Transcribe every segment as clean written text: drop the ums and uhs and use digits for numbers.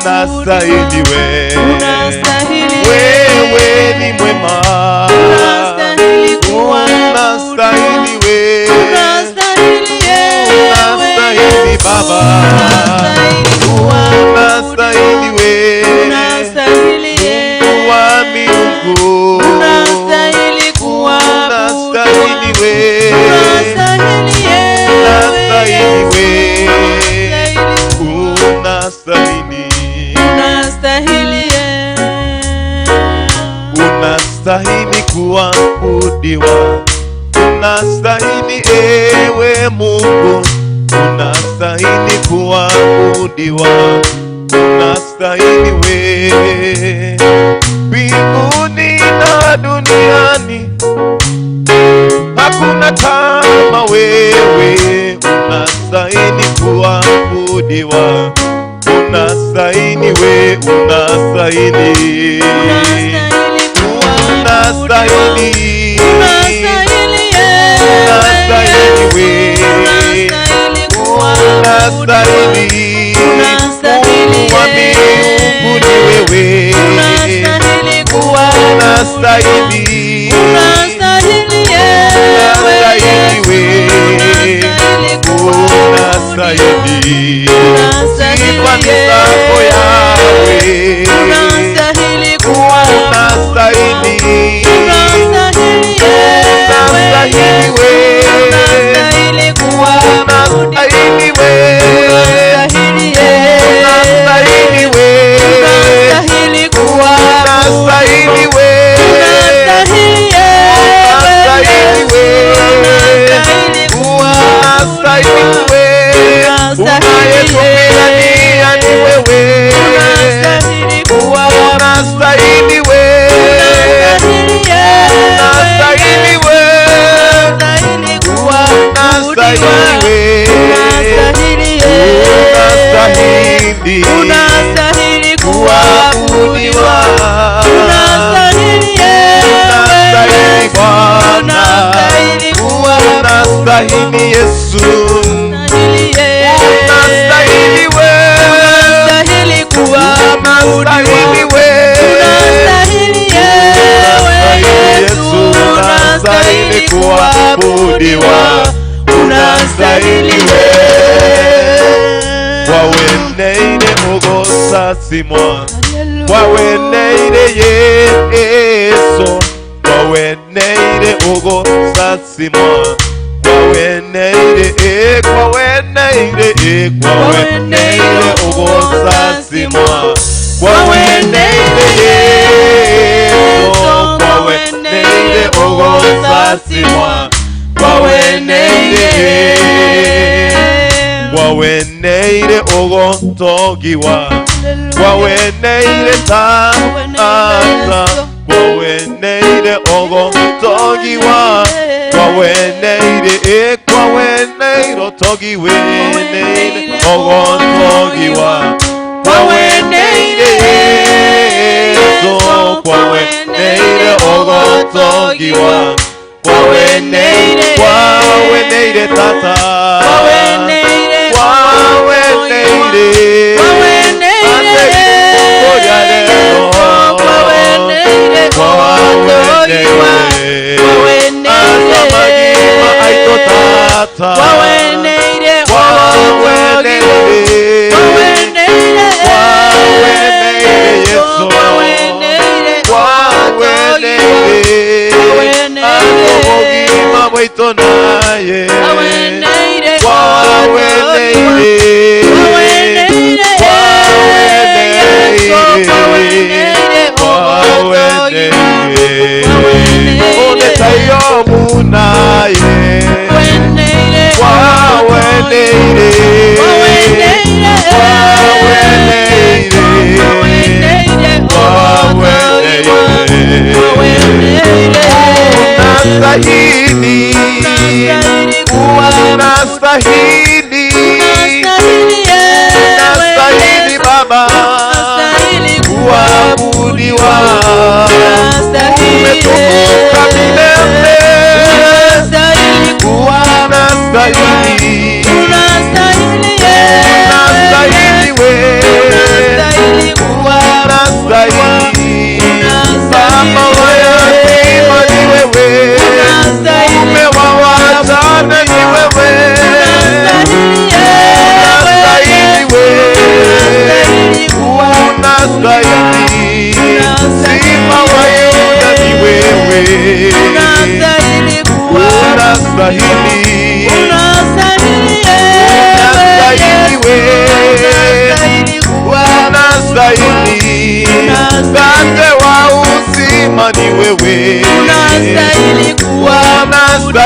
Unastahili we. Unastahili Wewe ni mwema. Unastahili kuabudiwa. Unastahili we. Unastahili ewe Unastahili Yesu. Baba. Unastahili kuabudiwa. Unastahili we. Unastahili Mungu wa miungu. Unastahili kuabudiwa. Unastahili we. Unastahili ewe Unastahili Yesu. we. Unastahili Unastahili. Unastahili Unastahili kuabudiwa, unastahili ewe Mungu, unastahili kuabudiwa, unastahili we. Mbinguni na duniani hakuna kama wewe, unastahili kuabudiwa, unastahili we, unastahili Unastahili kuabudiwa. Unastahili. Unastahili ewe Unastahili Yesu. we. Unastahili kuabudiwa. Unastahili. Unastahili Mungu wa mbinguni wewe. Unastahili kuabudiwa. Unastahili. Unastahili ewe Unastahili Yesu. we. Unastahili kuabudiwa. Unastahili. Unastahili Sifa ni zako Yahweh. Unastahili kuabudiwa. Unastahili. Unastahili ewe Unastahili Yesu. we. Unastahili kuabudiwa. Unastahili we. Unastahili ewe. Unastahili we. Unastahili kuabudiwa. Unastahili we. Unastahili ewe Unastahili Yesu. we. Unastahili Unastahili kuabudiwa. we. Unastahili Unayetupigania ni wewe. Unastahili kuabudiwa. Unastahili we. Unastahili ewe Unastahili Yesu. we. Unastahili kuabudiwa. Unastahili we. Unastahili ewe. Unastahili. Unastahili kuabudiwa. Unastahili ewe Unastahili Yesu. Bwana. Unastahili kuabudiwa. Unastahili Yesu. Unastahili ewe. Unastahili we. Unastahili kuabudiwa. Unastahili we. Unastahili ewe Unastahili Yesu. Yesu. Unastahili Unastahili kuabudiwa. kuabudiwa. Unastahili Unastahili we. ewe. Kwaweneire ogosasimwa. Kwaweneire Yesu. Kwaweneire ogosasimwa. Kwaweneire e kwaweneire e kwaweneire ogosasimwa. Kwaweneire Yesu. Kwaweneire ogosasimwa. Kwaweneire Kwaweneire ogotogiwa. Kwaweneire tata. Kwaweneire ogotogiwa. Kwaweneire e kwaweneire otogiweneire ogotogiwa. Kwaweneire Yesu. Kwaweneire ogotogiwa. Kwaweneire kwaweneire tata. Kwaweneire Kwaweneire. Kwaweneire Kwaweneire Yesu. Kwaweneire Kwaweneire. Kwaweneire Kwaweneire. Onetayo munaye. Kwaweneire. Kwaweneire. Unastahili. Unastahili. Unastahili Baba. Kuabudiwa. Umetukuka milele. Unastahili. Unastahili we.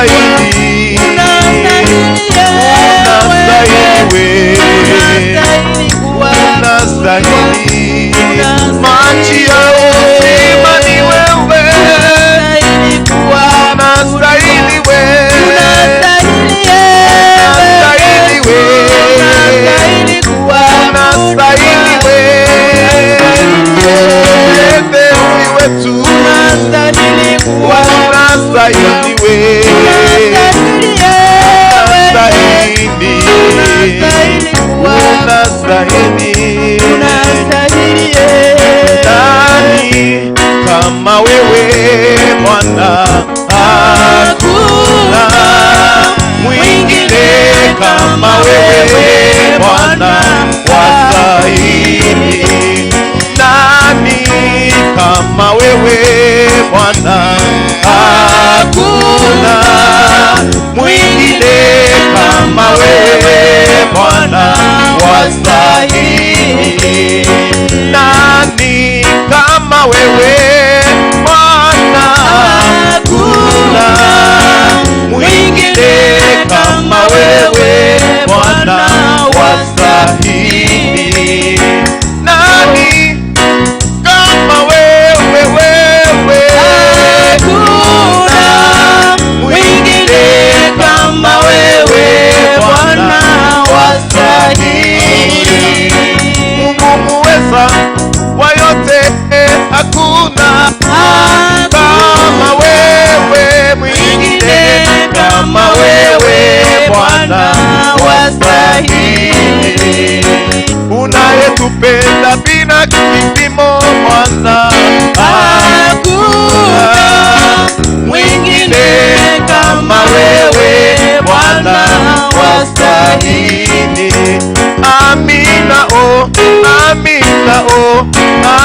Unastahili, unastahili we, unastahili. Maji ya uzima ni wewe, unastahili we, unastahili we, unastahili we, Mtetezi wetu, unastahili we, unastahili, unastahili. Nani kama wewe Bwana? Hakuna mwingine kama wewe Bwana, wastahili. Nani kama wewe Bwana? Hakuna mwingine kama wewe Bwana, wastahili. Nani kama wewe Bwana? Hakuna mwingine kama wewe Bwana, wastahili. Nani kama wewe, wewe? Hakuna mwingine kama wewe Bwana, wastahili. Mungu muweza wa yote, hakuna kama wewe, mwingine kama wewe Bwana, wastahili. Unayetupenda bila kipimo Bwana, Hakuna mwingine kama wewe Bwana, wastahili. Amina o, amina o,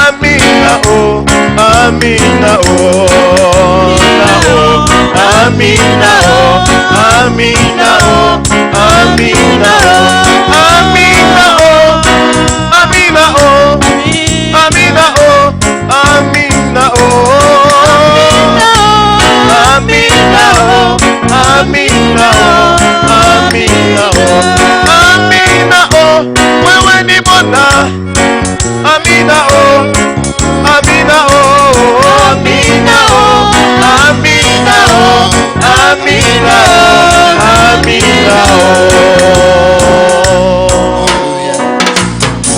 amina o, amina o, na o, amina o, amina o, amina o, amina o, amina o, amina o, amina o, amina o, amina o, amina o, amina o, wewe ni Bwana, amina o, amina o, amina o, amina o, amina o, amina o.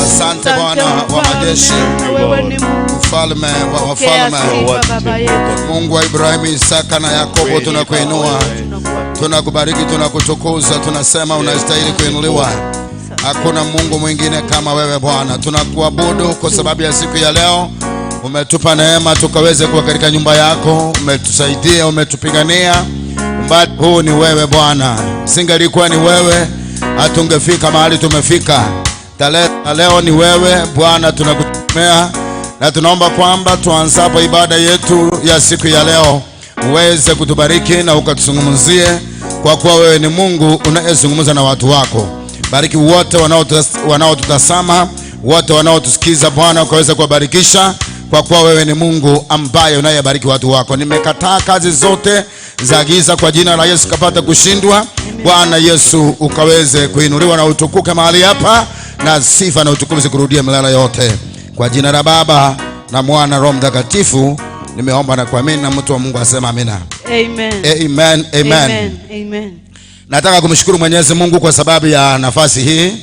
Asante Bwana wa majeshi, Wewe ni Mungu. mfalme wa Pokea wafalme, sifa Baba yetu. Mungu wa Ibrahimu, Isaka na Yakobo, tunakuinua, tunakubariki, tunakutukuza, tunasema unastahili kuinuliwa. Hakuna Mungu mwingine kama wewe Bwana. Tunakuabudu kwa sababu ya siku ya leo, umetupa neema tukaweze kuwa katika nyumba yako, umetusaidia, umetupigania. Umbali huu ni wewe Bwana, singelikuwa ni wewe hatungefika mahali tumefika. Tarehe ya leo ni wewe Bwana, tunakutegemea na tunaomba kwamba tuanzapo ibada yetu ya siku ya leo uweze kutubariki na ukatuzungumzie, kwa kuwa wewe ni Mungu unayezungumza na watu wako. Bariki wote wanaotutazama, wote wanaotusikiza Bwana, ukaweze kuwabarikisha, kwa kuwa wewe ni Mungu ambaye unayebariki watu wako. Nimekataa kazi zote za giza kwa jina la Yesu kapata kushindwa. Bwana Yesu ukaweze kuinuliwa na utukuke mahali hapa, na sifa na utukufu zikurudie milele yote, kwa jina la Baba na Mwana Roho Mtakatifu nimeomba na kuamini, na mtu wa Mungu asema amina. Amen. Amen, amen. Amen. Amen. Nataka kumshukuru Mwenyezi Mungu kwa sababu ya nafasi hii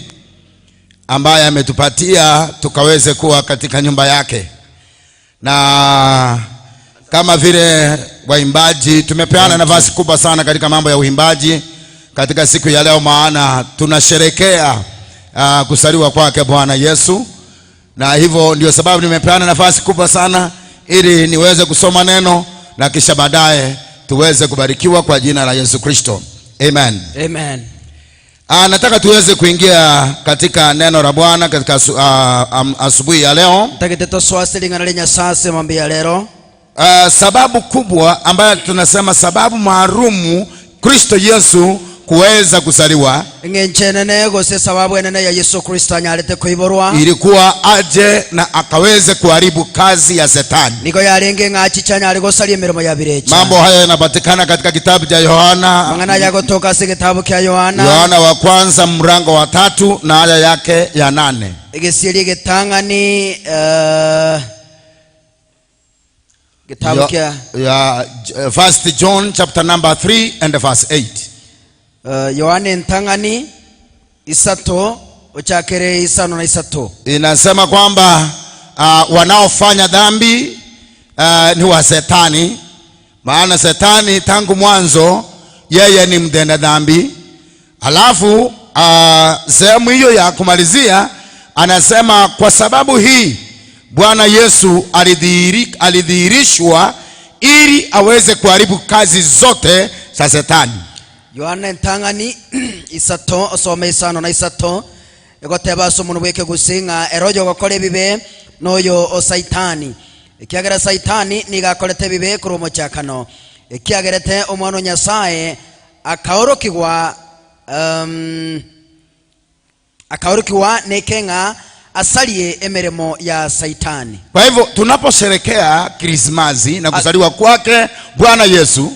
ambaye ametupatia tukaweze kuwa katika nyumba yake, na kama vile waimbaji tumepeana nafasi kubwa sana katika mambo ya uimbaji katika siku ya leo, maana tunasherekea kusaliwa kwake Bwana Yesu, na hivyo ndio sababu nimepeana nafasi kubwa sana ili niweze kusoma neno na kisha baadaye tuweze kubarikiwa kwa jina la Yesu Kristo. Amen. Amen. Nataka tuweze kuingia katika neno la Bwana katika asubuhi ya leo. Ntagete tosoase ring'ana ria Nyasaye mambia lero. Sababu kubwa ambayo tunasema sababu maalumu Kristo Yesu kuweza kuzaliwa Eng'encho enene gose esababu enene ya Yeso Kristo anyarete koiborwa ilikuwa aje na akaweze kuharibu kazi ya Setani. nigo yarenge ng'a achiche anyare gosaria emeremo ya birecha. Mambo haya yanapatikana katika kitabu cha Yohana, Amang'ana aya agotoka ase egetabu kia Yohana, Yohana wa kwanza mlango wa tatu na aya yake ya nane. egesieri egetang'ani eh, getabu kia Ya, First John chapter number 3 and verse 8. eh, Yohana entang'ani isato ochakere isano na isato. Inasema kwamba wanaofanya dhambi ni wa Setani, maana Setani tangu mwanzo yeye ni mtenda dhambi. Alafu sehemu hiyo ya kumalizia anasema kwa sababu hii Bwana Yesu alidhihirishwa ili aweze kuharibu kazi zote za Setani. Yohana entang'ani isato osome isano na isato egoteba ase omonwe bweke gose ng'a ere oyo ogokora ebibe noyo o Saitani, ekiagera Saitani nigo akorete ebibe korwa omochakano, ekiagerete Omwana o Nyasae akaorokigwa akaorokigwa neke ng'a asarie emeremo ya Saitani. Kwa hivyo tunaposherekea Krismasi na kuzaliwa kwake Bwana Yesu,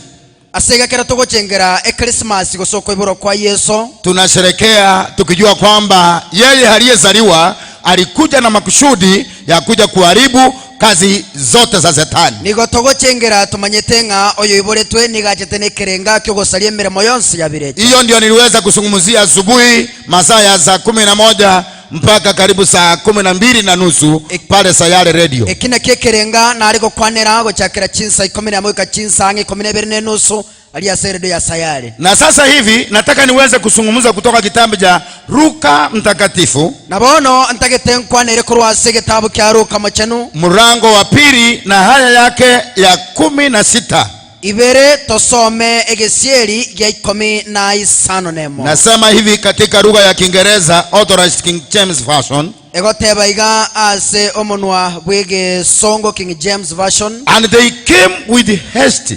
Ase iga ekero togochengera Ekrisimasi gose okoiborwa kwa Yeso, tunasherekea tukijua kwamba yeye aliyezaliwa alikuja na makusudi ya kuja kuharibu kazi zote za Setani. Nigo togochengera tomanyete ng'a oyoiboretwe nigo achete nekerenga ki'ogosaria emeremo yonsi ya birecha. Hiyo ndio niliweza kuzungumzia asubuhi masaa ya saa 11 mpaka karibu saa 12:30 pale Sayare Radio. Eki nakio ekerenga nare gokwanera gochakera chinsa ikomi nemo goika chinsa ang'e ikomi na ibere na enusu aria ase eredio ya Sayare. Na sasa hivi nataka niweze kuzungumza kutoka kitabu cha Luka Mtakatifu. Na bono ntagete nkwanere korwa ase egetabu kia Luka Mochenu. Mlango wa pili na haya yake ya 16. Ibere tosome egesieri gia ikomi na isano nemo. Nasema hivi katika lugha ya Kiingereza, Authorized King James Version. Egoteba iga ase omonwa bw'egesongo, King James Version. And they came with haste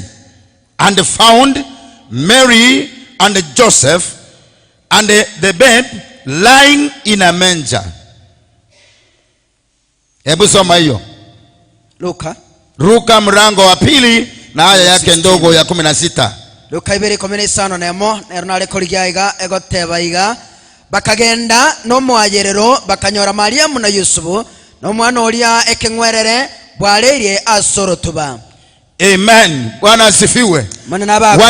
and found Mary and Joseph and the babe lying in a manger. Hebu soma hiyo. Luka. Luka mlango wa pili na aya yake ndogo ya 16. Luka ibere ikumi na isano nemo nero nare korigia iga egoteba iga bakagenda nomoayerero bakanyora Mariamu na Yusufu na omwana oria ekeng'werere bwareirie ase orotuba. Amen. Bwana asifiwe. Monene abakwe.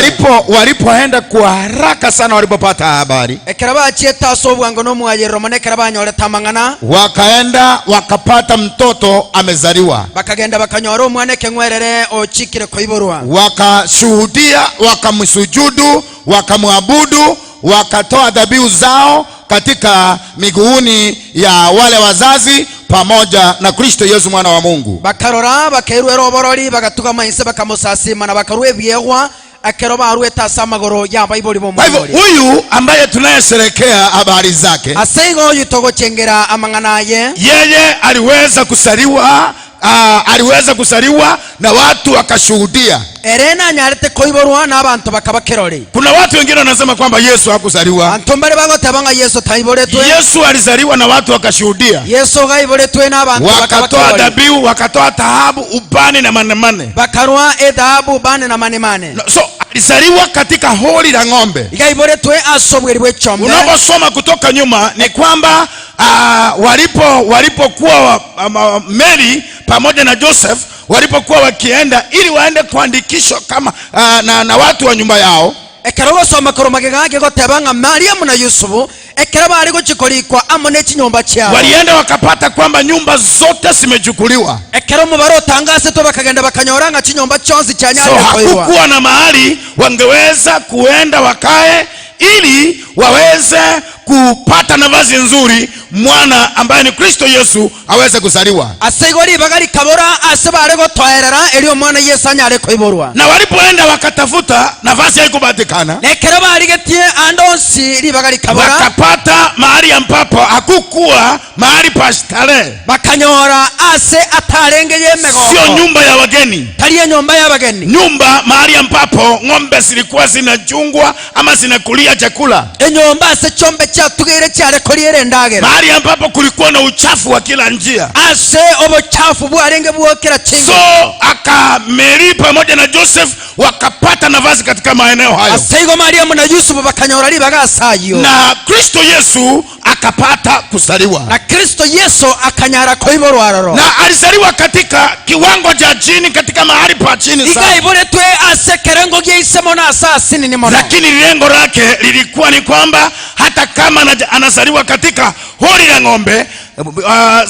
Walipoenda kwa haraka sana walipopata habari. Ekero bachiete ase obwango nomoayerero mono ekero banyorete amang'ana. Wakaenda wakapata mtoto amezaliwa. Bakagenda bakanyora omwana ekeng'werere ochikire koiborwa. Wakashuhudia, wakamsujudu, wakamwabudu, wakatoa dhabihu zao katika miguuni ya wale wazazi pamoja na Kristo Yesu mwana wa Mungu. Bakarora, bakerwera oborori, bagatugama inse, bakamosasima, na bakarua ebiegwa ekero baruete ase amagoro y'abaibori Kwa hivyo b'omwana oria. huyu ambaye tunayesherekea habari zake, Ase igo oyio togochengera amang'ana aye, yeye aliweza kusaliwa, aliweza kusaliwa na watu wakashuhudia. Ere nanyarete koiborwa na abanto bakaba kerori. Kuna watu wengine wanasema kwamba Yesu hakuzaliwa. Abanto mbare bagoteba ng'a Yesu taiboretwe. Yesu alizaliwa na watu wakashuhudia. Yesu gaiboretwe na abanto bakaba Wakatoa kerori. dhabihu, wakatoa thahabu, ubani na manemane. Bakarua edhahabu, ubani na manemane. No, so alizaliwa katika hori la ng'ombe. Igaiboretwe ase obweri bw'echombe. Unaposoma kutoka nyuma ni kwamba walipokuwa Mary pamoja na Joseph walipokuwa wakienda ili waende kuandikishwa kama na watu wa nyumba yao. Ekero gosoma korwa magega ake goteba ng'a Mariamu na Yusufu ekero bari gochikorikwa amo ne chinyomba chiabo. Walienda wakapata kwamba nyumba zote zimechukuliwa. Ekero omobaro otangasetwe bakagenda bakanyora ng'a chinyomba chionsi chianyarire So koirwa. hakukuwa na mahali wangeweza kuenda wakae ili waweze kupata nafasi nzuri, mwana ambaye ni Kristo Yesu aweze kuzaliwa. Ase igo ribaga rikabora ase bare gotoerera, erio omwana Yeso anyare koiborwa. Na walipoenda wakatafuta, nafasi haikupatikana, Na ekero barigetie ande onsi ribaga rikabora, wakapata mahali ambapo hakukuwa mahali pa starehe, bakanyora ase atarenge sio y'emegoko, nyumba ya wageni, tari enyomba y'abageni, nyumba mahali ambapo ng'ombe zilikuwa zinachungwa ama zinakulia chakula, enyomba ase chiombe chiatugeire chiare koriera endagera, mahali ambapo kulikuwa na uchafu wa kila njia. ase obochafu bwarenge bwokera chingo. So aka Mary pamoja na Joseph wakapata nafasi katika maeneo hayo, Ase igo Mariamu na Yusufu bakanyora ribaga ase ayio, na Kristo Yesu akapata kuzaliwa, na Kristo Yeso akanyara koiborwa aroro. na alizaliwa katika kiwango cha chini, katika mahali pa chini Iga sana, aiboretwe ase ekerengo gia ise mono ase asinini mono, lakini lengo lake lilikuwa ni kwamba hata kama anazaliwa katika hori la ng'ombe,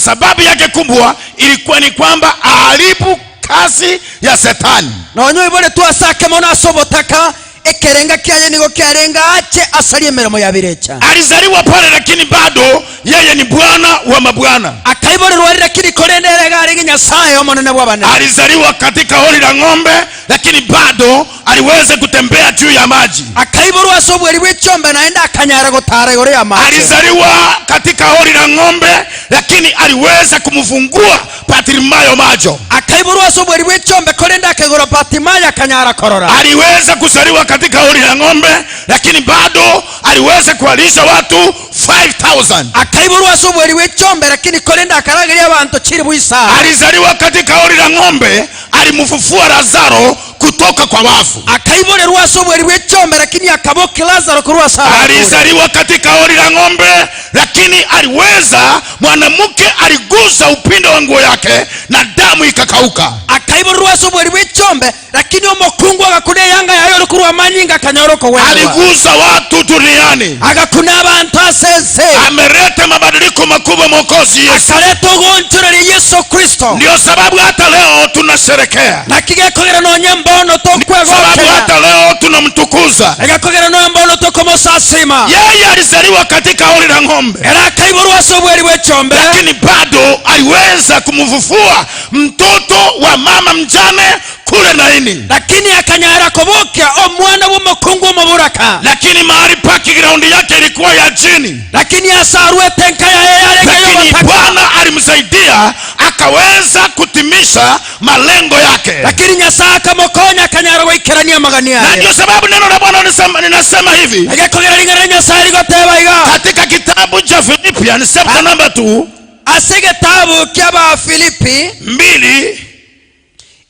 sababu yake kubwa ilikuwa ni kwamba aharibu kazi ya Shetani. Nonya oiboretwe ase ake mono ase obotaka, ekerenga kiaye nigo kiarenga ache asarie emeremo ya birecha. Alizaliwa pale, lakini bado yeye ni Bwana wa mabwana. Akaiborerwa arire kiri korende ere arenge Nyasaye omonene bw'abanene. Alizaliwa katika hori la ng'ombe, lakini bado aliweza kutembea juu ya maji. Akaiborwa ase obweri bw'echiombe naende akanyara gotara igoro y'amache. Alizaliwa katika hori la ng'ombe, lakini aliweza kumfungua Bartimayo macho. Akaiborwa ase obweri bw'echiombe korende akaigora Bartimayo akanyara korora. Aliweza kuzaliwa katika hori la ng'ombe, lakini bado aliweza kuwalisha watu 5000. Akaiborwa ase obweri bw'echiombe lakini korende akarageria abanto chiri bw'isano. Alizaliwa katika hori la ng'ombe, alimfufua Lazaro kutoka kwa wafu. Akaiborerwa ase obweri bw'echiombe lakini akabokia Lazaro korwa ase abakure. Alizaliwa katika hori la ng'ombe, lakini aliweza, mwanamke aligusa upindo wa nguo yake na damu ikakauka. Akaiborerwa ase obweri bw'echiombe lakini omokungu agakuna eyanga yaye ore korwa amanyinga akanyora okogwerwa. Aligusa watu duniani, Agakuna abantu ase ense. ameleta mabadiliko makubwa Mwokozi Yesu. Akareta ogonchoreria Yesu Kristo. Ndio sababu hata leo tunasherekea, Naki gekogera nonye mbono sababu tokwegokera, hata leo tunamtukuza egekogera nonye mbono tokomosasima. yeye. Alizaliwa katika hori la ng'ombe, Era akaiborwa ase obweri bw'echiombe, lakini bado aliweza kumfufua mtoto wa mama mjane kule Naini. Lakini akanyara kobokia omwana bw'omokungu omoburaka. Lakini mahali pake graundi yake ilikuwa ya chini, Lakini asarwete enka yaye yarenge lakini y'obotaka, Bwana alimsaidia akaweza kutimisha malengo yake. Lakini Nyasaye akamokonya akanyara goikerania amagani Na aye. ndio sababu neno la Bwana linasema hivi Egekogera ring'ana ria Nyasaye rigoteba iga katika kitabu cha Philippians chapter number 2, ase egetabu kia Abafilipi 2,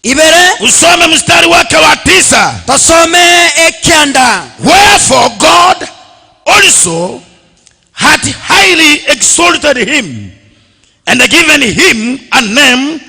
ibere, usome mstari wake wa 9. tosome ekianda. Wherefore God also had highly exalted him and given him a name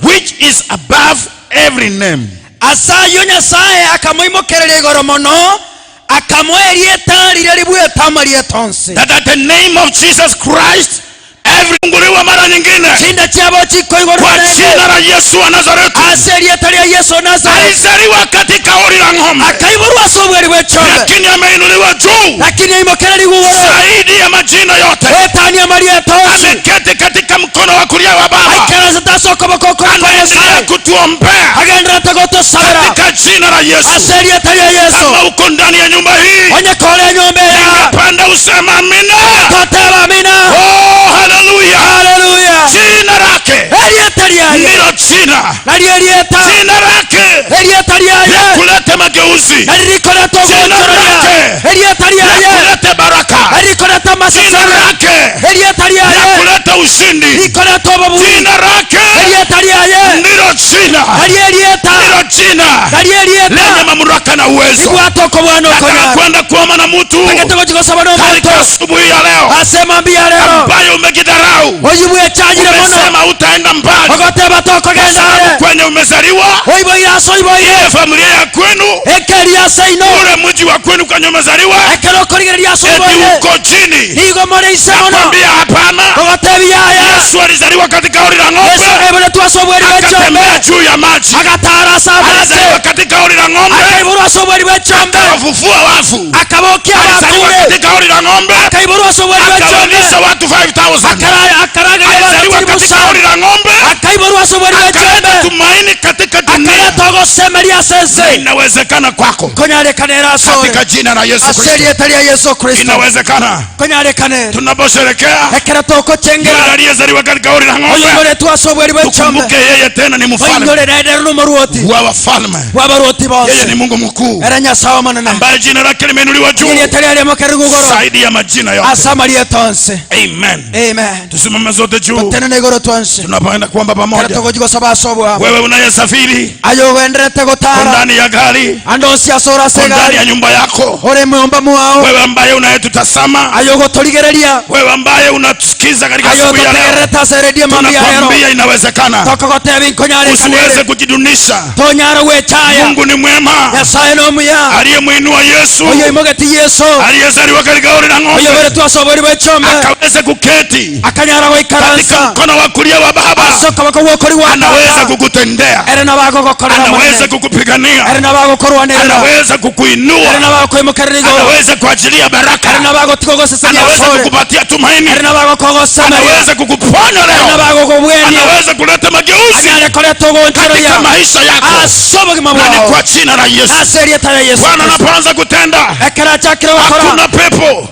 which is above every name. Ase ayio Nyasaye akamoimokereria igoro mono akamoa erieta riria ribwete amarieta onsi, That at the name of Jesus Christ every nguliwa mara nyingine chinda chiabo chikoigoro kwa jina la Yesu wa Nazareti. ase erieta ria Yesu wa Nazareti. Alizaliwa katika hori la ng'ombe, Akaiborwa ase obweri bw'echiombe, lakini ameinuliwa juu lakini aimokereria igoro zaidi ya majina yote. etania amarieta onsi. Ameketi katika mkono wa kulia wa Baba, Aikarasete ase okoboko okoro kwa anaendelea Nyasaye, kutuombea agenderete gotosabera katika jina la Yesu. ase erieta ria Yesu. Kama uko ndani ya nyumba hii, Onye kore enyomba eya, ningependa usema amina. toteba amina. Oh, haleluya! Haleluya. Jina lake Erieta riaye ndilo jina, nario erieta, jina lake erieta riaye kulete mageuzi, naririkorete Jina ogonchoreria, lake erieta riaye kulete baraka, naririkorete jina amasesenia, lake erieta riaye kulete ushindi, rikorete obobui, jina lake erieta riaye ndilo jina, nario erieta, ndilo jina nario lenye erieta mamlaka na uwezo. ribwate okobwana Nataka okonyara. kwenda kuoma na mtu Tagete gochigosaba katika n'omonto asubuhi ya leo ase mambia ya lero ambayo umejidharau, oyibwechagire mono, umesema utaenda mbali, ogoteba tokogenda sababu are kwenye umezaliwa, oiboire ase oiboire, ile familia ya kwenu, ekeria ase ino, ule mji wa kwenu kwenye umezaliwa, ekero okorigereria ase eti oiboire uko chini. nigo more ise mono. Nakwambia hapana. Ogotebia aya. Yesu alizaliwa katika hori la Yesu ng'ombe, akaiboretwa ase obweri bw'echiombe, akatembea juu ya maji. agatara ase amache. Alizaliwa katika hori la ng'ombe, Akaiborwa Akaiborwa ase obweri bw'echombe. Akawafufua wafu. Akabokia Alizaliwa abakure. katika hori la ng'ombe. Akaiborwa ase obweri bw'echombe. Akawalisha watu 5000. Akarageria abanto Alizaliwa chilifu katika isano. hori la ng'ombe. Akaiborwa ase obweri Akaleta bw'echombe. tumaini katika dunia. Akareta ogosemeria ase ense. Inawezekana kwako Konyarekana ase ore. katika jina la Yesu Ase Kristo. erieta ria Yesu Kristo. Inawezekana Konyarekana. tunaposherekea Ekero yule togochengera aliyezaliwa katika hori la oyo ng'ombe, oiboretwe ase obweri bw'echombe. tukumbuke yeye tena ni mfalme Oinyore naende ere nomorwoti wa wafalme. bw'abarwoti Yeye bonsi. ni Mungu mkuu Ere Nyasaye omonene. ambaye jina lake limeinuliwa juu Erieta riaye riamokerire igoro zaidi ya majina yote. ase amarieta onsi. Amen. Amen. Tusimame zote juu Tenena igoro twensi. tunapoenda kuomba Kero pamoja. togochi gosaba ase obwabo. Wewe unayesafiri Aye ogenderete gotara ndani ya gari, ande onsi ase ore ase ndani egari ya nyumba yako, ore emyomba mwao wewe ambaye unayetutazama, aye ogotorigereria wewe ambaye unatusikiza katika aye siku ya leo, ototegererete ase eredio mambia rero tunakwambia inawezekana. tokogoteba Usiweze inkonyarekanere kujidunisha. tonyara gwechaya Mungu ni mwema, Nyasaye nomuya aliyemwinua Yesu oyo oimogeti Yesu aliyezaliwa katika hori la oyo ng'ombe oberetwe ase obori bw'echombe akaweze kuketi akanyara katika goikaransa mkono wa kulia wa Baba, ase okoboko gw'okori gwa anaweza Tata kukutendea, ere nabagogokorera anaweza Omonene kukupigania, ere nabagokorwanerera anaweza ere kukuinua, nabagokoimokerera igoro anaweza kuachilia baraka, ere nabagotiga ogosesenia anaweza asore kukupatia tumaini, ere nabagokogosemeria anaweza kukuponya ere leo, nabagokobwenia anaweza kuleta mageuzi anyare koreta ogoncheroria katika maisha yako, ase obogima na ni bwao kwa jina la Yesu. ase erieta ria Yesu Bwana Kristo anapoanza kutenda, ekero achakire gokora hakuna pepo.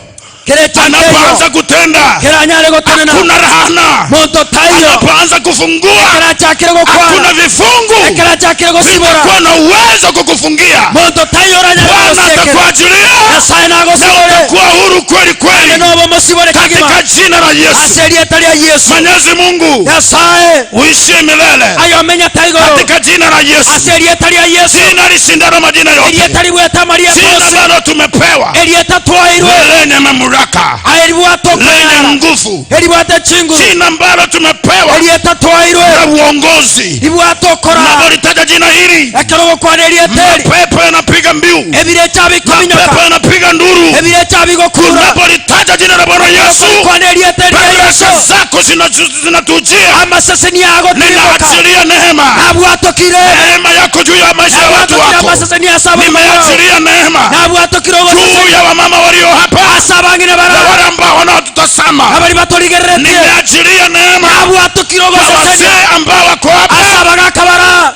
kere Anapoanza echankeiyo kutenda, keranyare gotenena hakuna rahana. monto taiyo Anapoanza kufungua, ekero achakire hakuna gokwana vifungu ekero achakire gosibora vitakuwa na uwezo kukufungia. monto taiyo oranyare Bwana gosiekera atakuachilia Nyasaye na nagosibore utakuwa huru kweli kweli nobo mosibore kegima katika jina la Yesu. ase erieta ria Yesu Mwenyezi Mungu Nyasaye uishie milele aye omenyete igoro katika jina la Yesu, ase erieta ria Yesu jina lishindalo majina yote, erieta ribwete amarieta jina onsi ambalo tumepewa erieta twairwe lenye mamlaka, aye ribwate lenye okonyara nguvu, eribwate chinguru jina ambalo tumepewa erieta twairwe na uongozi. ribwate okora Napolitaja jina hili, ekero ogokwana erieta eri mapepo yanapiga mbiu, ebirecha bikominyoka mapepo yanapiga nduru. ebirecha bigokura Unapolitaja jina la Bwana Yesu, okwana erieta eri ria Yesu baraka zako zinatujia. amaseseni yago tiriboka Ninaachilia neema, nabwatokire neema yako juu ya maisha ya watu nabwatokire wako. amaseseni ase abamama Nimeachilia neema nabwatokire juu ogoseseni ya wamama walio hapa ase abang'ina na bara wale ambao wanaotutazama. abari batorigereretie Nimeachilia neema nabwatokire kwa ogoseseni wazee ambao wako hapa ase abagaka bara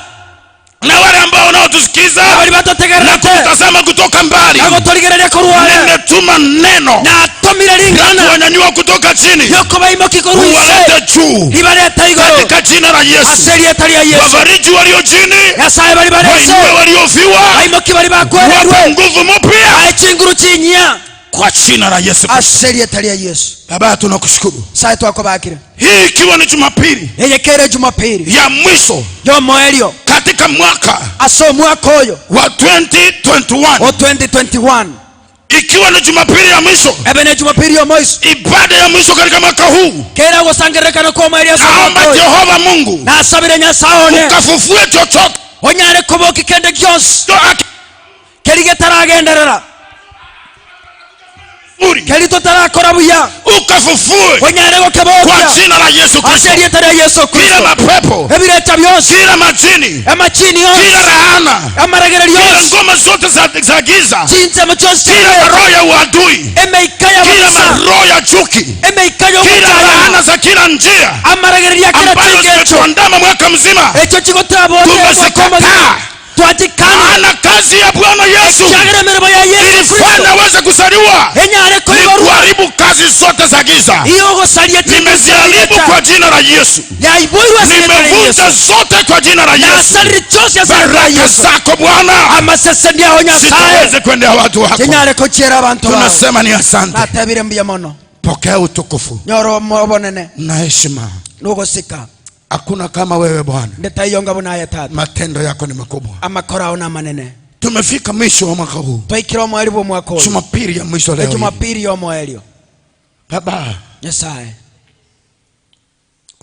na wale ambao wanaotusikiza abari na batotegererete kututazama kutoka mbali. nagotorigereria korware Nimetuma neno natomire la ring'ana kuwanyanyua kutoka chini yokobaimoki korwa ise kuwaleta juu ribareta igoro katika jina la Yesu. ase erieta ria Yesu Wafariji walio chini, Nyasaye bari barese wainue waliofiwa, baimoki bari wape bakwererwe nguvu mpya ae chinguru chinyia kwa jina la Yesu. ase erieta ria Yesu. Baba, tunakushukuru Saye twakobakire hii ikiwa ni Jumapili eyekere Jumapili ya mwisho yomoerio katika mwaka ase omwaka oyo wa 2021, o 2021 ikiwa ni Jumapili ya mwisho, ebe ne Jumapili yomoiso ibada ya mwisho katika mwaka huu, kera gosangererekana kwa omoerio ase naomba omwaka oyo Jehova Mungu nasabire Nyasaye one ukafufue chochote onyare koboki kende gionsi keri getaragenderera kizuri, keri totarakora buya ukafufue onyare kwa gokebokia jina la Yesu ase Kristo, erieta ria Yesu kila Kristo mapepo, ebirecha bionsi kila majini, emachini kila yonsi laana, amaragererio kila yonsi ngoma zote za giza, chinzemo chionsi kila chibirecha maroho ya uadui, emeika kila yabasa maroho ya chuki, emeika kila yogochayana laana za kila njia amaragererio akera ambazo chingecho zimetuandama mwaka mzima, ekyo kigotabote tumezikataa. twagikana Maana kazi ya Bwana Yesu kyagera emirimo ya Yesu Kristo ilifanya aweze kuzaliwa enyare ni koiborwa kuharibu kazi zote za giza. iyo ogosaria Nimeziharibu kwa jina la Yesu, yaiboirwa ase erieta ria nimevunja Yesu zote kwa jina la Yesu. nasarire chonsi ase erieta ria Baraka Yesu zako Bwana amaseseni aho Nyasaye zitaweze kuendea watu wako. kinyare kochiera abantu bawe Tunasema ni asante. natebire mbuya mono Pokea utukufu nyoro obonene na heshima. nogosika Hakuna kama wewe Bwana, ndetaiyonga bunaye tata matendo yako ni makubwa. amakora ao namanene Tumefika mwisho wa mwaka huu, twaikire omoeri bwa omwaka oyo Jumapili ya mwisho leo hii. ejumapili yomoerio Baba, Nyasaye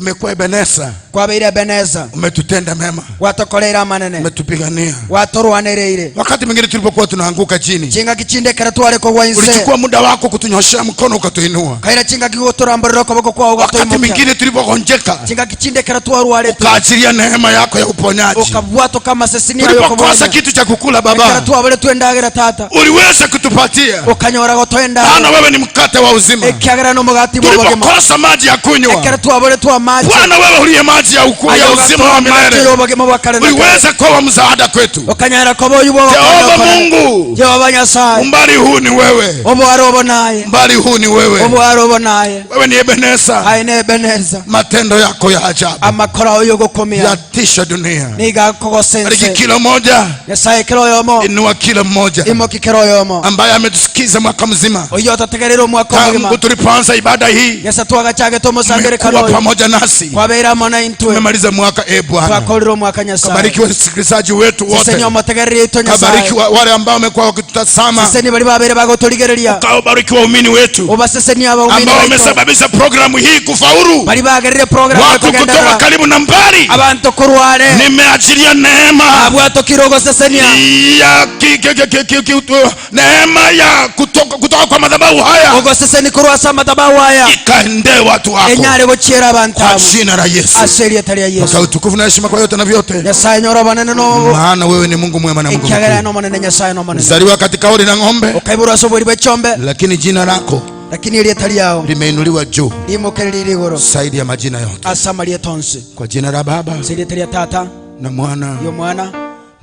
Umekuwa Ebeneza, Kwabeire Ebeneza, umetutenda mema, gwatokoreire amanene, umetupigania. gwatorwanereire. Wakati mwingine tulipokuwa tunaanguka chini, Chingaki chinde ekero tware kogwa inse, ulichukua muda wako kutunyoshea mkono ukatuinua. okaira chingaki gotoramborera okoboko kwao Wakati ogatoimokia. mwingine tulipogonjeka, Chingaki chinde ekero twarwaretwe, ukaachilia neema yako ya uponyaji. okabwatoka amaseseni aye Tulipokosa okobonya. kitu cha kukula Ekero Baba, twaboretwe endagera tata, uliweza kutupatia, okanyora gotoa maana endagera, wewe ni mkate wa uzima. ekiagera nomogati bw'obogima. Tulipokosa maji ya kunywa, Ekero twaboretwe amache, Bwana wewe uliye maji ya ukuu aye ya uzima ogatoa wa amache milele, y'obogima bwa kare na kare, uliweza kuwa msaada kwetu. okanyara koba oyu Jehova bw'ogokonya Mungu, Jehova Nyasaye, umbali huu ni wewe, obware obo naye, umbali huu ni wewe. obware obo naye, Wewe ni Ebeneza, aye ne Ebeneza, matendo yako ya ajabu amakora ayo y'ogokumia yatisha dunia. niga Bariki akogosense. kila mmoja, Nyasaye kera oyomo, inua kila mmoja imoki kera oyomo, ambaye ametusikiza mwaka mzima oyo ototegerera omwaka omogima. tangu tulipoanza ibada hii, Nyasaye twagachagete omosangerekano umekuwa oyo, pamoja nasi. kwabeire amo na intwe, Tumemaliza mwaka, e Bwana, twakorire omwaka Nyasaye. kabariki wasikilizaji wetu Seseni wote, omotegereri oito kabariki Nyasaye, wale ambao wamekuwa wakitutazama, seseni bari babere bagotorigereria, kabariki waumini wetu obaseseni abaumini ambao baito wamesababisha programu hii kufaulu, bari bagerire program watu kutoka ekogenderera, karibu na mbali. abanto korware Nimeachilia neema abwatokire ogosesenia ya ki, ki, ki, ki, ki, ki, neema ya kutoka, kutoka kwa madhabahu haya ogoseseni korwa ase amadhabahu aya ikaendee watu wako enyare gochiera abanto kwa abo jina la Yesu. ase erieta ria Pokea Yesu. utukufu na heshima kwa yote na vyote, Nyasaye nyora abanene no maana wewe ni Mungu mwema na Mungu ekiagera mkuu. nomonene Nyasaye nomonene Zaliwa katika hori la ng'ombe, okaibora ase obweri bwa echombe lakini jina lako lakini erieta riao limeinuliwa juu rimokereri rigoro zaidi ya majina yote, ase amarieta onsi kwa jina la Baba ase erieta ria Tata na Mwana y'Omwana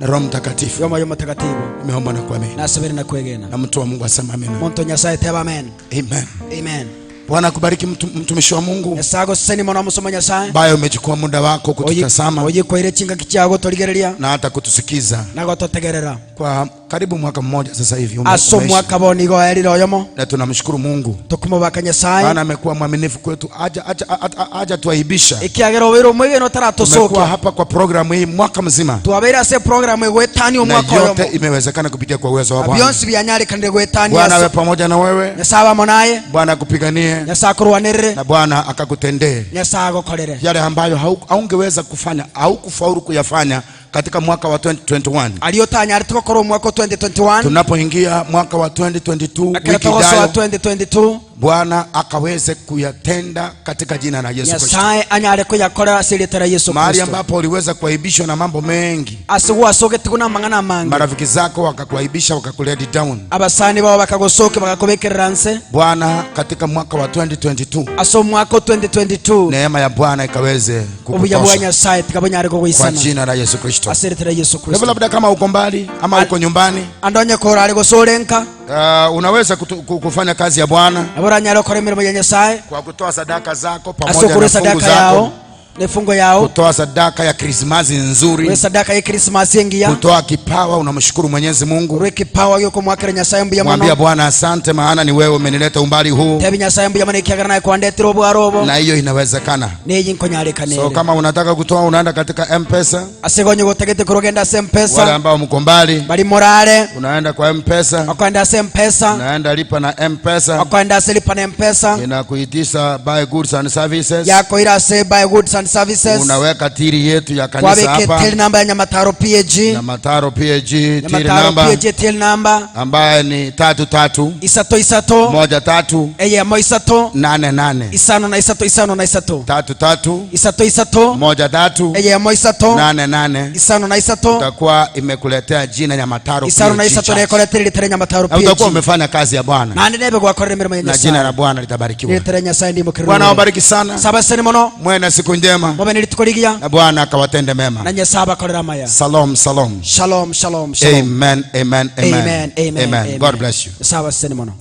na Roho Mtakatifu. y'Omwoyo Omotakatifu Nimeomba na kuamini, nasabere na kwegena na mtu wa Mungu asema amina. monto Nyasaye teba amen Amen. amen. Bwana akubariki mtumishi wa Mungu Nyasaye agoseseni mono omosomo Nyasaye ambaye umechukua muda wako kututazama oyikoire chingaki chiago torigereria na hata kutusikiza na gototegerera kwa karibu mwaka mmoja sasa hivi ase umeishi. omwaka bono igo oerire oyomo na tunamshukuru Mungu tokumobaka Nyasaye maana amekuwa mwaminifu kwetu, haja haja haja- hajatuaibisha. ekiagera obeire omwegene Tumekuwa otaratosokia hapa kwa programu hii mwaka mzima twabeire ase eprogramu egwetania na omwaka yote oyomo imewezekana kupitia kwa uwezo wa Bwana. bionsi bianyarekanire gwetania Bwana awe ase pamoja na wewe, Nyasaye abamo naye Bwana akupiganie Nyasaye akorwanerere na Bwana akakutendee Nyasaye agokorere yale ambayo haungeweza kufanya, haukufaulu kuyafanya katika mwaka wa 2021. aria otanyarete gokora omwaka o 2021 Tunapoingia mwaka wa 2022 ekero wiki togosoa ijayo, 2022 Bwana akaweze kuyatenda katika jina la Yesu Kristo. Nyasaye anyare kuyakora ase erieta ria Yesu Mahali Kristo ambapo uliweza kuaibishwa na mambo mengi, ase gwasogete na amang'ana amange marafiki zako wakakuaibisha, wakakuledi down, abasani bao bakagosoka bakakobekerera nse Bwana katika mwaka wa 2022 ase omwaka o 2022 neema ya Bwana ikaweze obuya bwa kukutosha Nyasaye tikabonyare kwa kogoisana jina la Yesu Kristo. ase erieta ria Yesu Kwa hivyo Kristo labda kama uko mbali ama uko nyumbani, andonye korare gosorenka unaweza kufanya kazi ya Bwana nabo oranyare gokora emirimo ya Nyasaye kwa kutoa sadaka zako ase pamoja okora na fungu esadaka zako, yao nefungo yao kutoa sadaka ya Krismasi nzuri, ore sadaka ya Krismasi engiya kutoa kipawa, unamshukuru Mwenyezi Mungu, ore ekipawa giokomwakera Nyasaye mbuya mwambia mono Bwana asante, maana ni wewe umenileta umbali huu, tebi Nyasaye mbuya mono ekiagera naye kwandetera obwaro obo na hiyo inawezekana. neye So nkonyarekanere kama unataka kutoa unaenda katika M-Pesa. ase gonye gotagete korogenda ase Wale M-Pesa ambao mko mbali bari morare unaenda kwa M-Pesa, okoenda ase M-Pesa unaenda lipa na M-Pesa, okoenda ase lipa na M-Pesa inakuitisha buy goods and services, yakoira ase buy goods and services unaweka tiri yetu ya kanisa kwabeke hapa till number ya Nyamataro PAG na Mataro PAG tiri Nyamataro namba PAG till number ambaye ni 3 3 isato isato 1 3 eyemo isato 8 8 isano na isato isano na isato 3 3 isato isato 1 3 eyemo isato 8 8 isano na isato utakuwa imekuletea jina Nyamataro isano na PAG isato Church. nekoretera ritere Nyamataro Na utakuwa PAG umefanya kazi ya Bwana naende nebe gwakorera emirimo ya na jina Nyasaye la Bwana litabarikiwa. ritere Nyasaye ndimokirire Bwana awabariki sana, sabaseni mono mwe na siku njema, mobe nerituko rigiya na Bwana akawatende mema. na Nyasaye abakorera amaya. Shalom, shalom. Shalom, shalom, shalom. Amen, amen, amen. Amen, amen, amen. God bless you. Nyasaye abaseni mono.